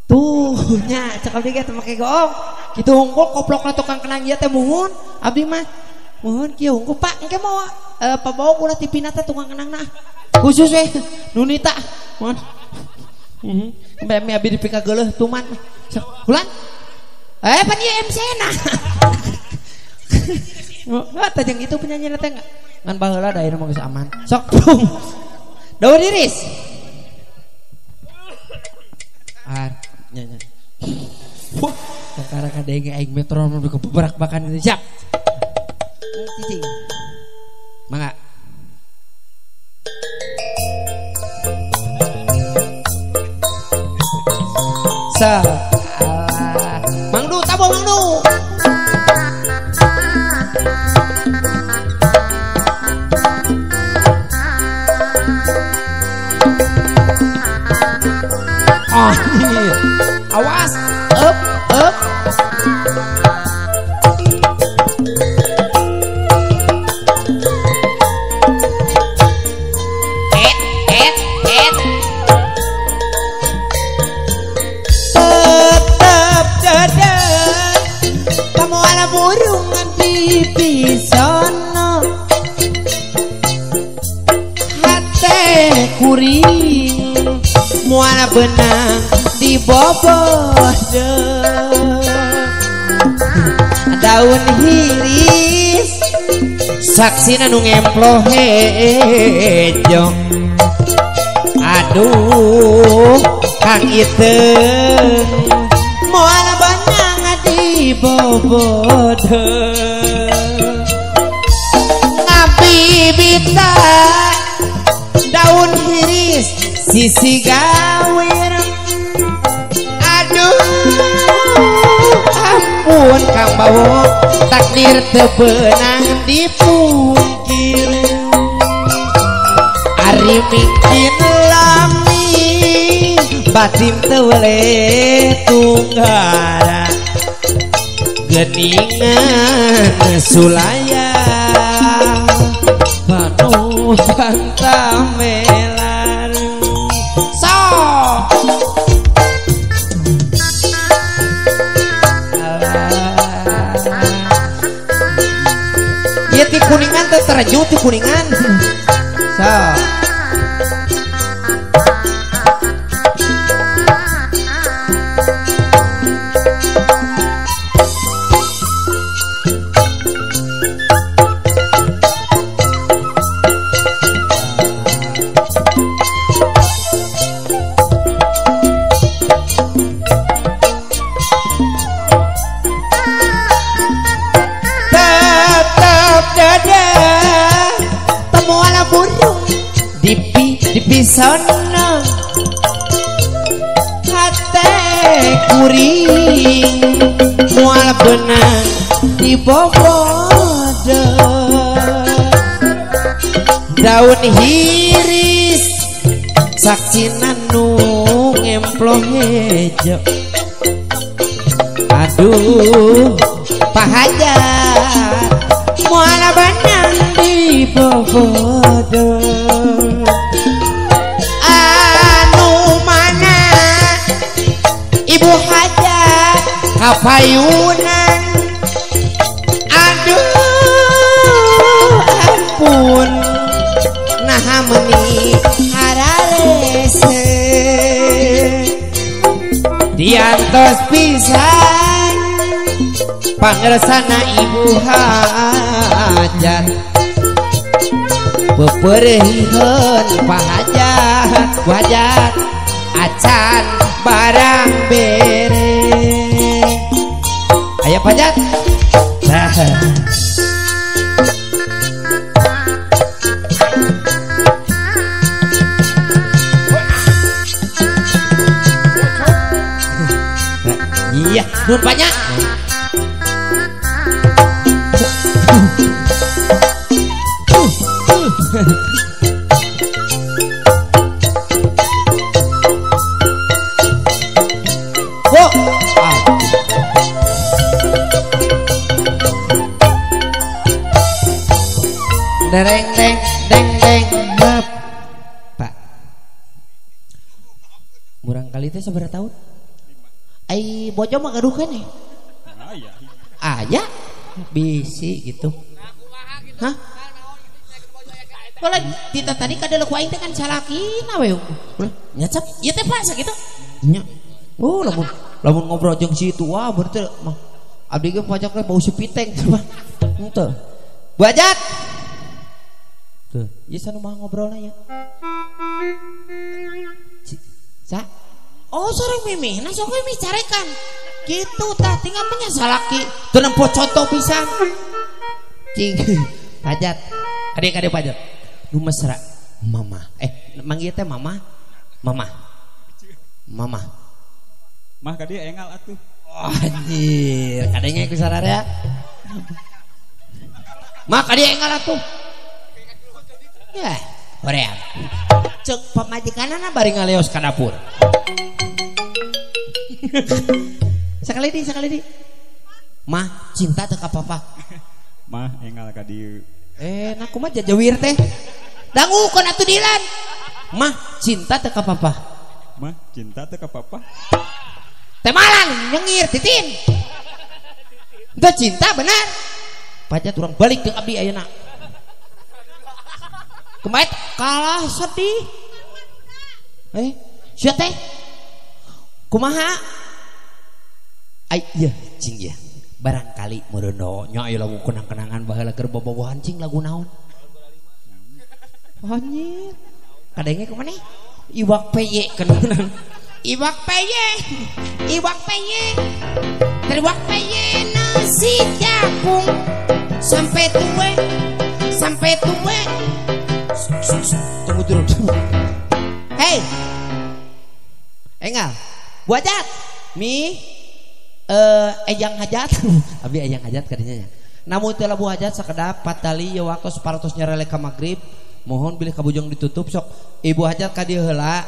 Tuh nya cek abdi ge teu make goong. Kitu hungkul koplokna tukang kenang ieu teh muhun abdi mah. Muhun kieu hungkul Pak engke mau pabawa ulah tipina teh tukang kenangna. Khusus we nunita. Muhun. Heeh. Mbe abdi dipikageuleuh tuman. Sok ulang. Pan ieu MC na. Wah, tajeng itu penyanyi teh ngan baheula da ayeuna mah geus aman. Sok tung. Daun iris. Ah, nya nya. Wah, kakara kadenge aing metronom di keberak bakan siap. Cicing. Mangga. Sa. Mangdu tabo mangdu. Oh, iya. Awas, up, up. Et, et, et. Tetap dadah, kamu ala burung di pisono. Hate kuring, muala benang di bobodo. Daun hiris saksina nu ngemploh hejo. Aduh Kang Iteung muala benang di bobodo. Ngabibita daun hiris sisi gawir. Aduh ampun Kang Bawo takdir teu beunang dipungkir. Ari mingkin lami batin teu weleh tunggara. Geuningan sulaya banu tantamelan. So ieu ti kuningan teh terenyuh ti kuningan. So dipisono hate kuring mual benang di bobodo. Daun hiris saksina nu ngemploh hejo. Aduh pahajat mual benang di bobodo. Anu mana ibu hajat kapayunan. Aduh ampun naha meuni hararese. Diantos pisan pangersana ibu hajat. Peperehiheun pahajat wajat acan barang bere. Aya pajat. Nah. Iya, nun banyak. Wo. Ah. Dereng deng deng deng bab. Pak. Murang kali teh sabaraha tahun? Ai bojo mah gaduh keneh. Aya. Aya bisi gitu. Hah? Kalau tita tadi kada ku aing teh kan salakina we. Nya cap, ieu teh Pak sakitu. Nya. Oh, lamun ngobrol jeung si itu wah berarti mah abdi ge pajak teh bau si piteng coba. Henteu. Bu Hajat. Tuh, ieu sanu mah ngobrolna ya. Sa. Oh, sareng mimihna sok we micarekan. Kitu tah tinggal mah salaki. Teu nempo contoh pisan. Cing. Pajat. Kade-kade pajat. Nu mesra mama. Manggil teh mama. Mama. Mama. Mah ka dieu engal atuh. Oh, anjir, kadenge ku sararea. Mah ka dieu engal atuh. Ya, hoream. Ceuk pamajikanana bari ngaleos ka dapur. Sekali di. Mah cinta teu ka papa. Mah engal ka dieu. Nah kumaha jajawir teh. Dangukeun atuh dilan. Mah cinta teu ka papa. Mah cinta teu ka papa. Teh malang nyengir titin. Teu cinta benar. Pajat urang balik jeung abdi ayeuna. Kemarin kalah sedih. Sia teh. Kumaha? Ai ieu cing ieu. Barangkali meureun nya aya lagu kenang-kenangan baheula keur bobogohan cing lagu naon? Anjir. Kadenge kumaha? Iwak peye kenang. Iwak peye. Iwak peye. Teriwak peye nasi jagung sampai tuwe. Sampai tuwe. Tunggu dulu. Hei. Engal. Bu Hajat. Mi ejang hajat. Abi ejang hajat kadinya nya. Namun teu labu hajat sakedap patali ye waktu 400 nyarelek ka magrib. Mohon bilih kabujang ditutup sok. Ibu hajat ka dieu heula.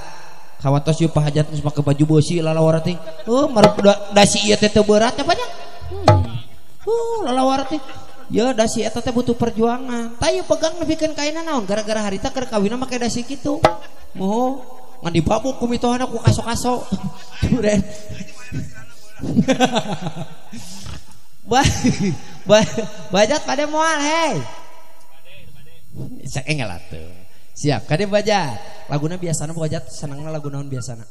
Kawatos ieu Pak Hajat geus make baju beusi lalawara teh. Marep dasi ieu teh teu berat nya banyak. Lalawara teh. Ya dasi eta teh butuh perjuangan. Tah ieu pegang nepikeun kaina naon gara-gara harita keur kawinna make dasi kitu. Moho ngan dibabuk ku mitohana ku kaso-kaso. Duren. Bajat pada moal hei. Cek engel atuh. Siap, kade bajat. Laguna biasana bajat senangna lagu naon biasana?